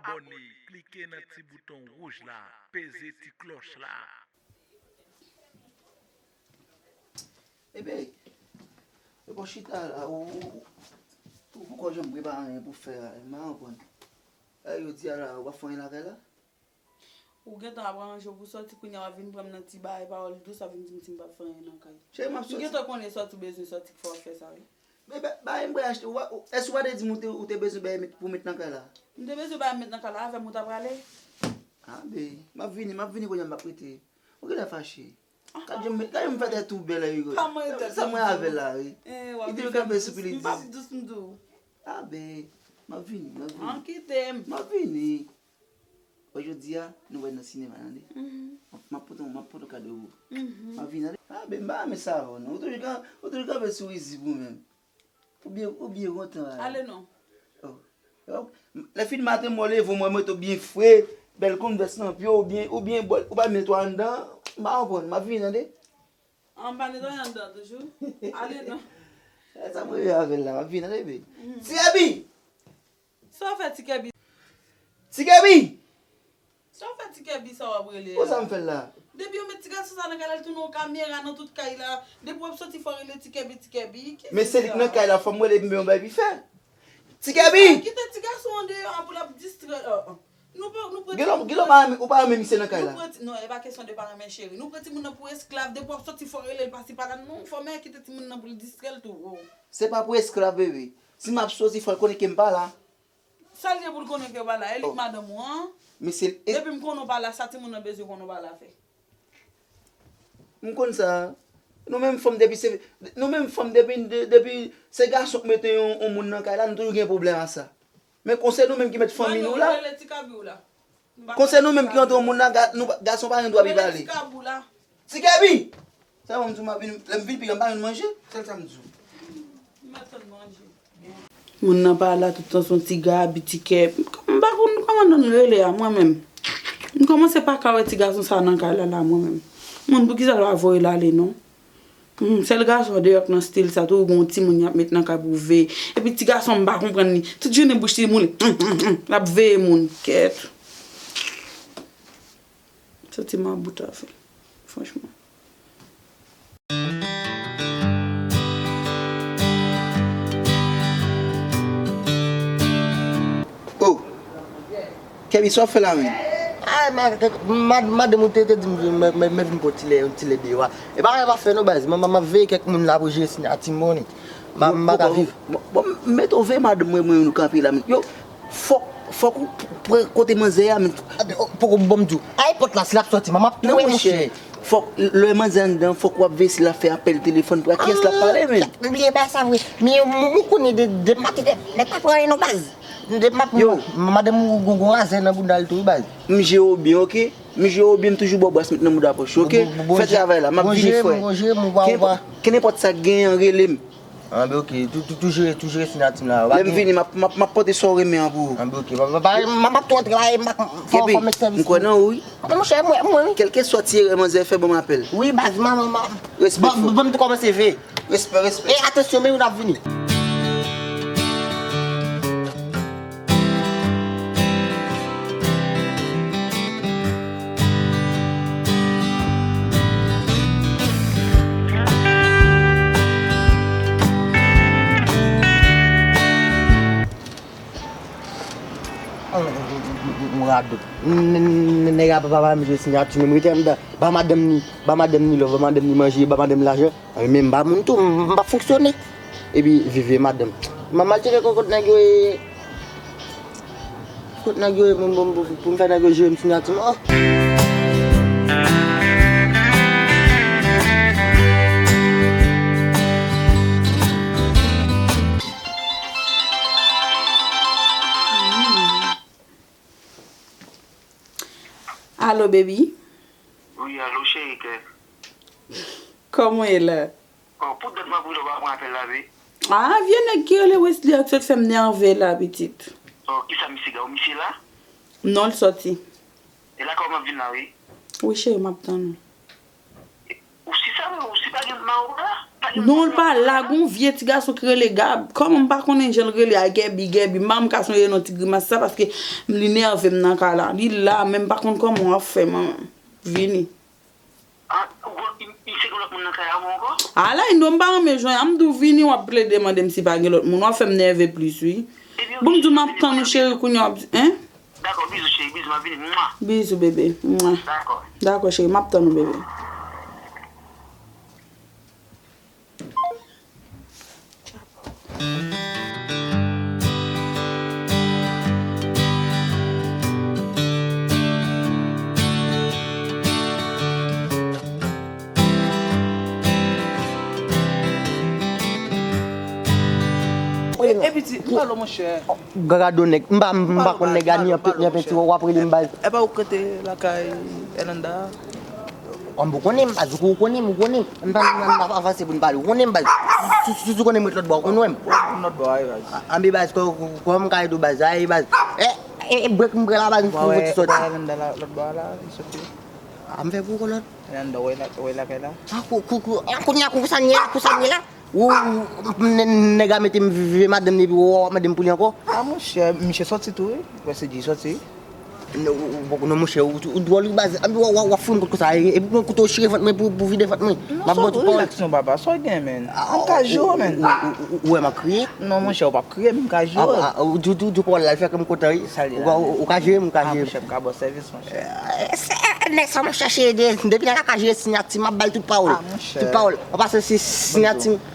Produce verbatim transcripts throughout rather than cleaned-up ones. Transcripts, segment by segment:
abòne, klike nan ti bouton wouj la, peze ti klòch la. Ebyen, yo pa chita la, ou, ou, ou, ou poko janm prepare anyen pou fè a, m pa konprann. E, yo di a la, ou pa fè anyen lakay la? Ou gentan ap ranje w pou sòti, kounye a w ap vin pran m nan ti bagay pawòl dous, w ap vin di m si m p ap fè anyen nan kay. Cheri, m ap sòti. M gentan konnen sòti w bezwen sòti k fè w fè sa, wi. Men ba, bagay m prè achte, ou pa, ou, èske ou pa te di m ou te, ou te bezwen bagay met, pou met nan kay la? M te bezwen bagay met nan kay la, avè m ou ta prale? A, ben, m ap vini, m ap vini kounye a, m ap rete. Ou genlè fache. Gad jan m, gad jan m fè tèt ou bèl, Hugo. Sa mwen avè l la, wi. Li te kanpe sou pye li di. M p ap dous, m di w. A, ben, m ap vini, m ap vini. An, kite m. M ap vini. Bon, jodi a, nou wè nan sinema, tande? M ap, m ap pote, m ap pote kado pou ou. M ap vini, tande? A, ben, m pa renmen sa avè w, non. Ou toujou kan, ou toujou kanpe sou rizib ou menm. Ou byen, ou byen kontan, a. Ale non. Oh. Lè fin maten, mwen leve, mwen mete w byen fre, bèl konn vès nan pye w, ou byen, ou byen bò, ou pa netwaye anndan, m pa konprann, m ap vini, tande? An, m pa netwaye anndan toujou. Ale non. Sa mwen ye avè l la, m ap vini, tande, bebe. Ti Gaby! Sa w fè, Ti Kèbi? Ti Kèbi! Sa w fè Ti Kèbi sa w ap rele a? Konsa m fè l la. Depi yo met ti gason sa nan kay la, li tounen yon kamera nan tout kay la. Depi w ap soti fò w rele Ti Kèbi, Ti Kèbi. Men se li k nan kay la, fò m rele, m gen yon bagay pou fè. Ti Kèbi! Kite ti gason an deyò a pou l ap distrè. Nou pa, nou pran timoun nan. Gilò, ou pa renmen misye nan kay la? Nou pran ti, non, e pa kesyon de pa renmen cheri. Nou pran timoun nan pou esklav. Depi w ap soti fò w rele l pase pa la. Non, fò men kite timoun nan pou l distrè l tou. Se pa pou esklav, bebe. Si m ap soti, fò l konnen ke m pa la. Sa l gen pou l konnen ke w pa la? E li k madanm ou an? Men se l, e depi m konnen w pa la, sa timoun nan bezwen konnen w pa la fè? M konn sa. Nou menm fanm depi se, nou menm fanm depi, de, depi se gason k mete yon, yon moun nan kay la, nou toujou gen pwoblèm a sa. Men konsèy nou menm ki met fanmi nou la. Rele ti kabi w la. Konsèy nou menm ki antre yon moun la, ga-, nou, gason pa gen dwa pi pale. Rele ti kabi w la. Ti Kèbi! Sa bon, m di w m ap vin, lè m vin piga m pa jwenn manje, sèl sa m di w. M ap tann manje. Moun nan pa la tout tan, se yon ti Gabi, ti Kèbi. M pa konn kòman non l rele a, mwen menm. M kòmanse pa ka wè ti gason sa nan kay la, la, mwen menm. Moun, poukisa l pa voye l ale, non? Hmm, sèl gason deyò k nan stil sa, tou, ou gen yon timoun y ap met nan kay pou veye. Epi ti gason, m pa konprann li. Tout jounen bouch li moule. Hmm, hmm, hmm. L ap veye moun. Kèt. Santi m a bout avè l, franchman. Oh! Kèbi, sa w ap fè la menm? Ay, ma-, ma-, madanm ou te, te di m, mwen, mwen, mwen vin pran ti lè, yon ti lè deyò a. E bagay pa fè non, baz. Mwen, mwen, m ap veye kèk moun la pou jere siyati m, ou konnen. M pa, m pa ka viv. Bon, bon, bon, mete w veye madanm mwen, mwen, nou kanpe la menm. Yo, fòk, fòk ou pran kote manzè a, men. Poko bon m di w. Ay, pòt la, si l ap sòti, m ap touye, monchè. Fòk, lè manzè anndan, fòk w ap veye si l ap fè apèl telefòn, pou a kiyès l ap pale, men. Bliye pa sa vre. Men m, m konnen de, de maten, de, nèg pa pran anyen non, baz. De m ap, yo, madanm ou gon, gon razè nan bouda l tou, wi, baz. M jere w byen, oke? M jere w byen, m toujou ba w bras, met nan mouda pòch, oke? Fè travay la, m ap vini, frè. Kenenpòt, kenenpòt sa k genyen an, rele m. Anben, oke. Tou, tou, tou jere, tou jere siyati m la. Lè m vini, m ap, m ap, m ap pote sa w renmen an pou ou. Anben, oke. Pa, pa, pa, m, m ap tou antre la, e m ap, fò, fò m met sèvis. M kwè nan ou, wi. Anben, monchè, mwen, mwen, wi. Kèlkeswa ti erè manzè fè, ban m apèl. Wi, baz, m, m, m, fò, fò m tou kòmanse veye. Respè, respè. E atansyon, men ou n ap vini. Nèg la pa ba m jwe siyati, men m rete anndan. Ba madanm ni, ba madanm ni love, ba madanm ni manje, ba madanm ni lajan. Men m pa moun tou, m, m pa fonksyone. Epi viv madanm. M a mal tcheke kot nèg yo ye. Kot nèg yo ye pou, pou, pou, pou m fè nèg yo jere m siyati m. Oh! Alo, baby. Wi, alo, cheri kè. Kòman w ye la? Oh, pou dat m ap rele w pa pran apèl la, wi. Ah, vye nèg ki rele Wesley a k sot fè m nève la, pitit. Oh, kisa misye gen? Misye la? Non, l soti. E la kòman m ap vin la, wi. Wi, cheri, m ap tann ou. Ou si sa, wi, ou si pa gen mawo la? Pa Non, l pa la, gon vye ti gason ki rele Gab. Kòman m pa konnen jan l rele a, Gèbi, Gèbi. M pa m ka sonje non ti grimas sa paske li nève m nan kay la. Li la, men m pa konn kòman w ap fè, manman. Vini. Ah, ou gon, li, li se gen lòt moun nan kay la ankò? Ala, Indo, m pa renmen jwenn. An m di w vini, w ap plede mande m si pa gen lòt moun. W ap fè m nève plis, wi. Ebyen, bon, m di w m ap tann ou, cheri, kounye a w ap di, en? Dakò, bizou, cheri, bizou, m ap vini. Mwa. Bizou, bebe. Mwa. Dakò. Dakò, cheri, m ap tann ou, bebe. E, e pitit, m pale w, monchè. Gado nèg, m pa, m pa konn nèg a ni an penti, w ap rele m baz. E pa ou k rete lakay Hernanda? Kòm ou konnen m, baz, ou konnen m, ou konnen m. M pa, m pa, m pa avanse pou n pale, ou konnen m, baz. Si, si, si ou konnen m ret lòt bò, ou konn wè m. Lòt bò, wi, baz. Anbe, baz, kò, kò, kò m ka ede w, baz, ayi, baz. E, e, e, brek m pran la, baz, m fout soti. Lòt bò a la, li soti. A, m fè pou ou, kolòt. Hernanda, wè la, wè lakay la. A, kou, kou, kou, a, kounye a, kou sa n ye la, kou sa n ye la. Ou, ou, nè-, nèg la mete m vye madanm li, epi w ap mande m pou li ankò? A, monchè, misye sòti tou, wi. Wè se di sòti. Non, ou, ou, non, monchè, ou, ou dwòl, wi, baz. Anpi w, w, w ap fout m kout konsa, e, epi w pran kouto w chire vant mwen pou, pou vide vant mwen. M ap ba w tout pawòl. Relax non, papa, sa w gen, menn? M ka jere w, menn. Ou, ou, ou, ou wè m ap kriye? Non, monchè, ou p ap kriye, m ka jere w. A, a, ou di, di, di pawòl la, l fè kè m kontan, wi. Ou ka, ou, ou ka jere m, ou ka jere m. A, monchè, m ka ba w sèvis, monchè. Se nèg sa m ap chache ede. Depi lè l ka jere siyati m, m ap ba l tout pawòl. A, monchè. Tout pawòl. An pasan se siyati m.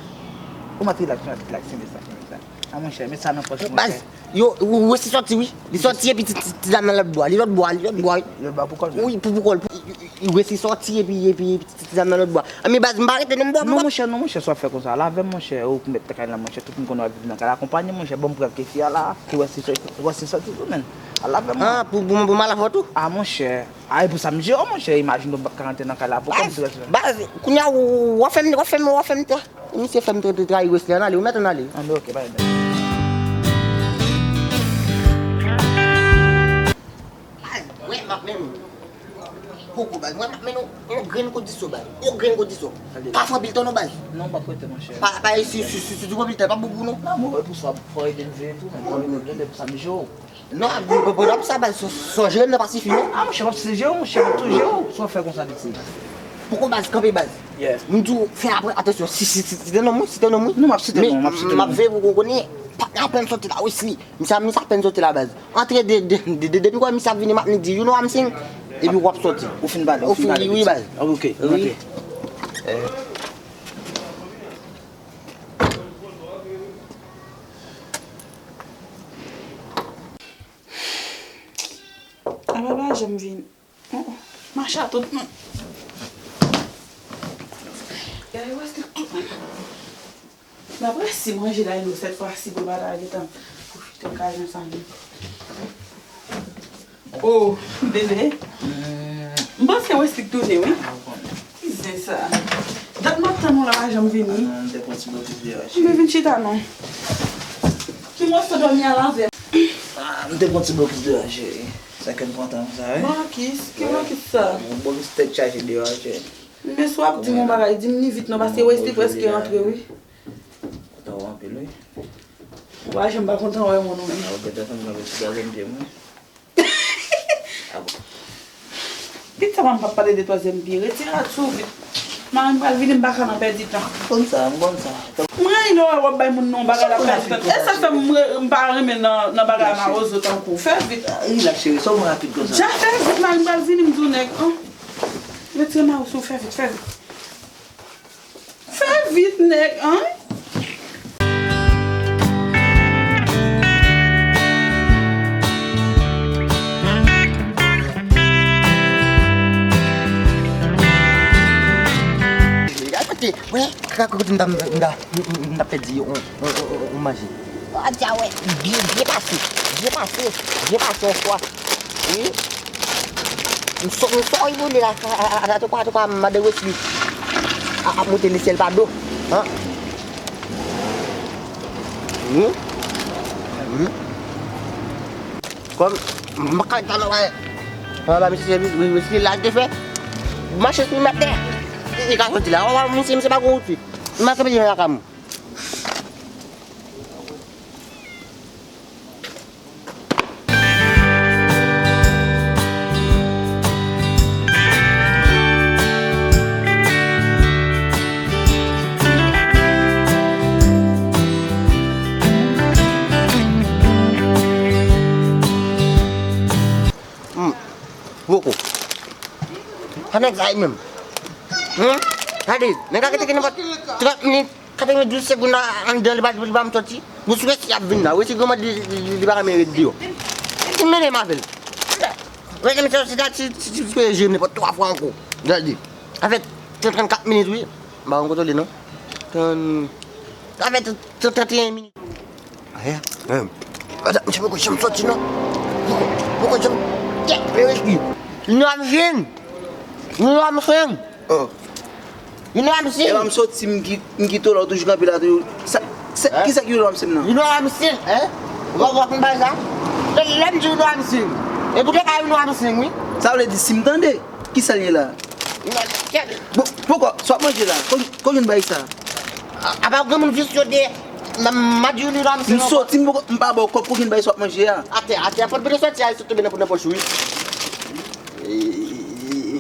Ou mèt rilaks, ou mèt rilaks, se nèg sa, se nèg sa. A, monchè, met sa nan pòch, monchè. Baz, yo, ou, ou resi sòti, wi. Li sòti epi ti, ti, ti dam nan lòt bò a. Li lòt bò a, li lòt bò a, wi. Lòt bò a pou kò l, menm. Wi, pou, pou kò l. Li, li, li resi sòti epi, epi, epi ti, ti dam nan lòt bò a. Anben, baz, m pa rete non, m ba w. Non, monchè, non, monchè, sa w ap fè konsa. Al avè m, monchè, ou k mèt lakay la, monchè, tout moun konnen w ap viv nan kay la. Akonpanye m, monchè, ban m prèv ke fi a la, ke Wesley sòti, Wesley sòti tou, menn. Al avè m. A, pou, pou, pou m al avè w tou? A, monchè. A, e pou sa m jere w, monchè, imajine w m p ap ka rantre nan kay la pou kò m. Baz, baz, kounye a, w, w ap fè m, w ap fè m, w ap fè m tè. Misye fè m tra-, tra-, trayi Wesley, ann ale, ou mèt ann ale. Anben, oke, pa gen pwoblèm. Baz, wè m ap mennen w. Koko, baz, wè m ap mennen w, yon grenn kout diso, baz. Yon grenn kout diso. Pa fè anpil tan non, baz. Non, m p ap rete, monchè. Pa, pa, si, si, si, si, si w pran anpil tan, pa bon pou ou non. Non, mwen, pou sa, fò ede m veye tou, men fò ede m veye, pou sa m jere w. Non, bon, bon, bon, sa, baz, sa, sa w jere m nan pa sifi, non. A, monchè, m ap jere w, monchè, m ap tou jere w. Sa w fè konsa, pitit? Poko, baz, kanpe, baz. Yeah. M di w, fè apre, atansyon, si, si, si, site non m wi, site non m wi. Non, m ap site non, m ap site non. M ap veye pou w konnen, pa t apèn sòti la, Wesley. Misye, misye apèn sòti la, baz. Antre de, de, de, de, depi w wè misye ap vini, m ap di, you know what I'm saying? Epi w ap sòti. Ou fin pale, ou fin pale, wi, baz. A, oke, m antre. Apa pa janm vin. Oh, oh, mache a tout moun. Gade wè se tout moun. M ap resi manje la, nou, sèt fwa si pou l pa ta gentan pwofite kay nan sa menm. Oh, bebe. M panse Wesley tounen, wi. Ki zen sa? Dat m ap tann ou la, pa janm vini. Ah, non, m te pran ti blokis deyò, cheri. M vin chita, non. Ki mwen fè dòmi a la vè? Ah, m te pran ti blokis deyò, cheri. Sa ke m kontan konsa, wi. Blokis? Ki blokis sa? Yon blokis tèt chaje deyò, cheri. Men si w ap di m yon bagay, di m li vit non, paske Wesley prèske rantre, wi. Kontan w anpil, wi. Ou pa janm pa kontan wè moun, non. Ah, ou gentan fè m kanpe sou twazyèm pye m, wi. Ah bon. Pitit sa pa m p ap pale de twazyèm pye. Retire a sou vit. Mari m pral vini, m pa ka nan pèdi tan. M konn sa, m konn sa. M rayi lè w ap bay moun nan yon bagay l ap pèdi tan. E sa fè m, m pa renmen nan, nan bagay mawozo tankou w. Fè vit. Ah, rilaks, cheri, sa w pran rapid konsa? Dja fè vit, mari m pral vini, m di w nèg, an. Retire mayo sou, fè vit, fè vit. Fè vit, nèg, an. Gade kote, wè, kaka kote m ta, m ta, m ta pèdi yon, yon, yon, yon, yon manje. Wadya wè, byen, byen pase, byen pase, byen pase yon fwa. Wi. M sò, m sò, wi, boule la, a, a, a, a, atouka, atouka, madan Wesley. A, ap monte lesyèl pa do. An? Wi. Wi. Kòm, m pa ka talè wè. Wè, ba, mesye, wi, wi, Wesley, la, l te fè. Mache sou mèt tè. Li ka soti la. Wè, wè, misye, misye pa gon wout wi. M ap kanpe devan lakay mwen. Hmm. Poko. Sa nèg sa ye menm. Hmm? Gade, nèg la kite ki nenpòt trant minit, katrevenndis segonn anndan li pa, li pa janm sòti. Pou sou resi ap vin la, resi granmad li, li, li, li pa renmen ret deyò. Ki mennen m avè l? Rete misye se ta ti, ti, ti, ti, je m nenpòt twa fwa ankò. Gade. Sa fè trannkat minit wi. M pa konn kontwole non. Trant, sa fè trant, trannteyen minit. Aya, menm. Gade, misye poko janm sòti non. Poko, poko janm. Kèt, men resi. You know what I'm saying? You know what I'm saying? Oh. You know what I'm saying? Epa m soti m ki, m kite w la, ou toujou kanpe la toujou. Sa, sa, kisa ki you know what I'm saying nan? You know what I'm saying, hein? Ou pa konn bagay sa? Lè, lè m di you know what I'm saying. E poutèt ka you know what I'm saying, wi. Sa vle di si m tande? Kisa l ye la? Bon, poko, sa w ap manje la? Ko, ko jwenn bagay sa? A, apa granmoun visye de, m, m a di you know what I'm saying. M soti, m poko, m pa ba w kòb, ko jwenn bagay sa w ap manje a? Atè, atè, fòt byen soti a, soti byen nan pòch ou, wi.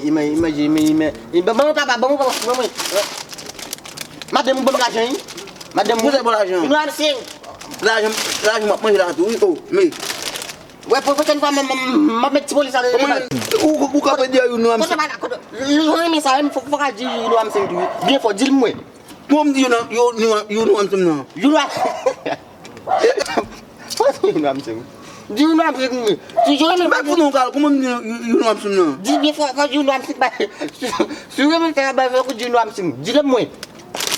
Ima-, imajine, ima-, ima-, ban mwen papa, ban mwen papa, ban mwen. Madanm ou ban m lajan, wi. Madanm ou. Pou sa bon lajan? You know what I'm saying? Lajan, lajan m ap manje la tou, wi. Oh, men. Wè, pou pwochèn fwa, m, m, m, m ap met ti polis la nan. Ou, ou, ou ka pede you know what I'm saying. Kote, kote, ou renmen sa, wi, fò, fò ka di you know what I'm saying tou, wi. Byen fò, di l mwen. Kòman m di you know, you, you, you know what I'm saying nan? You know what Di you know what I'm saying. Di you know what I'm saying. Di you know what I'm saying. Mwen fout nou kal, kòman m di you, you know what I'm saying nan? Di byen fò, fò di you know what I'm saying. Si, si w renmen fè bagay, fò di you know what I'm saying. Di l mwen.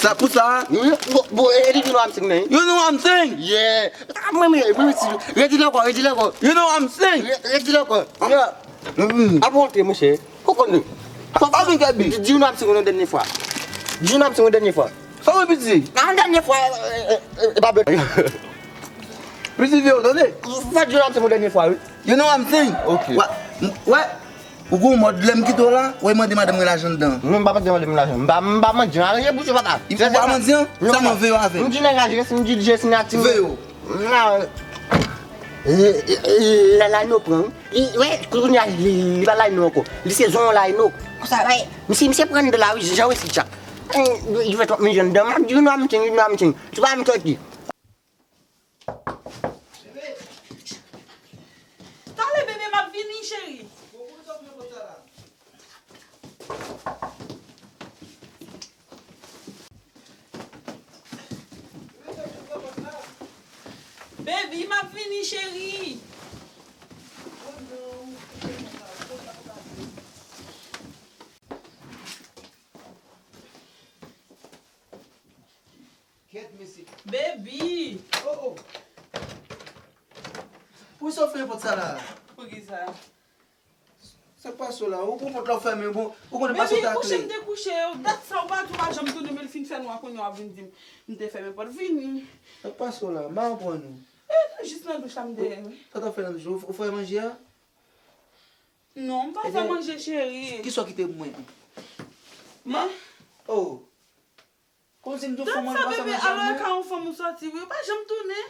Sa pou sa? Wi, bon, bon, e di you know what I'm saying nan. You know what I'm saying? Yeah. Mwen, mwen, mwen, mwen, redi l ankò, redi l ankò. You know what I'm saying? Re-, redi l ankò. Yeah. Mm. Ap monte, monchè. Ou konn li. Sa pa vin kèbi. Di, di you know what I'm saying yon dènye fwa. Di you know what I'm saying yon dènye fwa. Sa w piti? Nan yon dènye fwa, e, e, e, e pa bèt. Piti vye w tande? Fò di you know what I'm saying yon dènye fwa, wi. You know what I'm saying? Ok. Wè, m, wè, ou gon mòd lè m kite w la, wè mande madanm mwen lajan anndan. Non, m pa mande madanm mwen lajan. M pa, m pa mande, aranje bouch ou papa. Ou pa mande, an? Sèlman veye w avè m. M di nèg la, je, m di je, si n a ti. Veye w. Nan, lè, lè, lè nou pran, li, wè, kounye a, li, li pa lay nou ankò. Li se zon lay nou. Konsa, wè, misye, misye pran de la, wi, jan wè si tchak. Li fè twòp mizè anndan, m ap di, you know what I'm saying, you know what I'm saying. Se pa m sòti. Talè, bebe, m ap vini, cheri. Baby, m ap vini, cheri. Kèt, mesye. Baby. Oh, oh. Poukisa w fè pòt sa la? Poukisa? Sa k pase w la? Ou, ou pòt la w fèmen, bon, ou konnen pa sot a kle. Baby, kouche m te kouche, dat sa w pati, ou pa janm tounen, men l fin fè nwa kounye a w ap vin di m, m te fèmen pòt, vini. Sa k pase w la? M pa konprann ou. E, jis nan douch la m te ye, wi. Sa w t ap fè nan douch la? Ou, ou fè manje a? Non, m pa fè manje, cheri. Kisa w kite pou mwen? Ma, oh. Kòmsi m tou fanm mwen, li pa sa manje a mwen. Alò, e ka yon fanm ou sòti, wi. Ou pa janm tounen.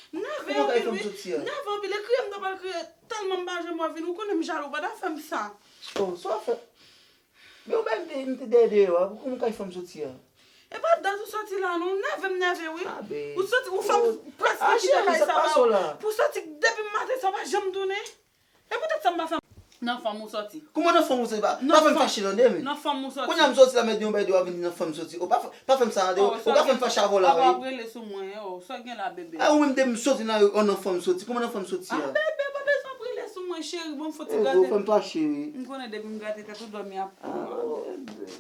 M nève anpil, wi. Kòman kay fanm soti a? M nève anpil. E kriye m ta pral kriye. Tèlman m pa janm wè vin. Ou konnen m jalou. Ou pa ta fè m sa. Oh, sa w fè? Men ou menm te, m te dèyè deyò a. Kòman kay fanm soti a? E pa dat ou soti la, non. Ou nève m nève, wi. Ou soti, ou fè m prèske kite kay sa ba ou. Pou soti depi maten sa, ou pa janm tounen. E poutèt sa m pa fè nan fanm ou sòti. Kòman nan fanm ou sòti? Pa, pa fè m fache tande, men. Nan fanm ou sòti. Kounye a m sòti la, mèt yon bay de w ap vin di nan fanm m sòti. O, pa, pa fè m sa tande, wi. Ou ka fè m fache avè w la, wi. Papa ap rele sou mwen, o, sa w gen la, bebe? E, ou menm de m sòti nan, o, nan fanm m sòti. Kòman nan fanm m sòti a? A, bebe, pa bezwen ap rele sou mwen, cheri. Bon, m fò ti gate. E, ou fè m fache, wi. M konnen depi m gate tèt ou dòmi ap pran.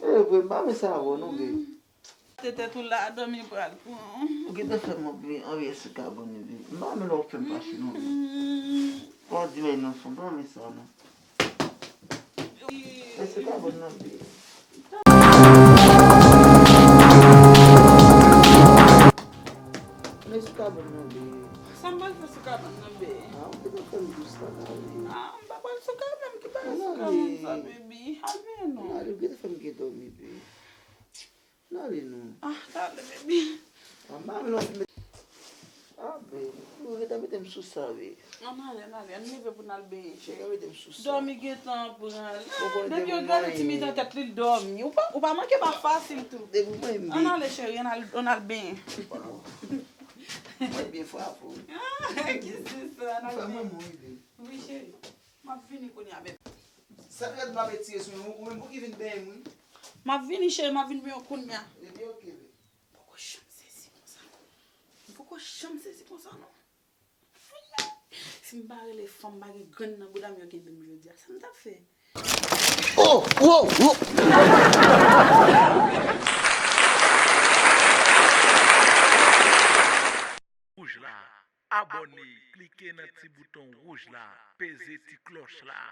E, vre, m pa renmen sa avè w, non, bebe. Te tèt ou la, dòmi pral pran. Ou gentan fè m anvi, anvi esokabòn, wi. M pa renmen lè w fè m fache, non, wi. Fò w di bagay nan fanm, m pa renmen sa, non. Esokabòn nan, wi. Esokabòn nan, wi. Sa m pral fè sou kabann nan, bebe? A, ou gentan fè m dous la, la, wi. A, m pa pral sou kabann, ki bagay sou kabann sa, bebe? Al men non. Al, ou gentan fè m gen dòmi, bebe. N ale non. Ah, n ale, baby. Ann ale, non, fi, met. Ah, baby, ou gentan mete m sou sa, wi. Ann ale, ann ale, ann leve pou n al benyen, cheri. Gentan mete m sou sa. Dòmi gentan pran l. Depi yo gade ti mitan tèt li, l dòmi. Ou pa, ou pa manke pa fasil tou. Depi mwen, ann ale, cheri, ann al, ann al benyen. Mwen byen frape w. Ah, ki se sa, ann al benyen. Wi, cheri. M ap vini kounye a, baby. Sa rèd m ap etire sou mwen, ou menm pou ki vin benyen m, wi. M ap vini, cheri, m ap vin benyen w kounye a. Epi oke, baby. M poko janm sezi konsa, non. M poko janm sezi konsa, non. Si m pa rele fanm, m pa gen grenn nan bouda m yo kenbe m jodi a. Sa m t ap fè? Oh, wow, wow. Wouj la, abòne, klike nan ti bouton wouj la, peze ti klòch la.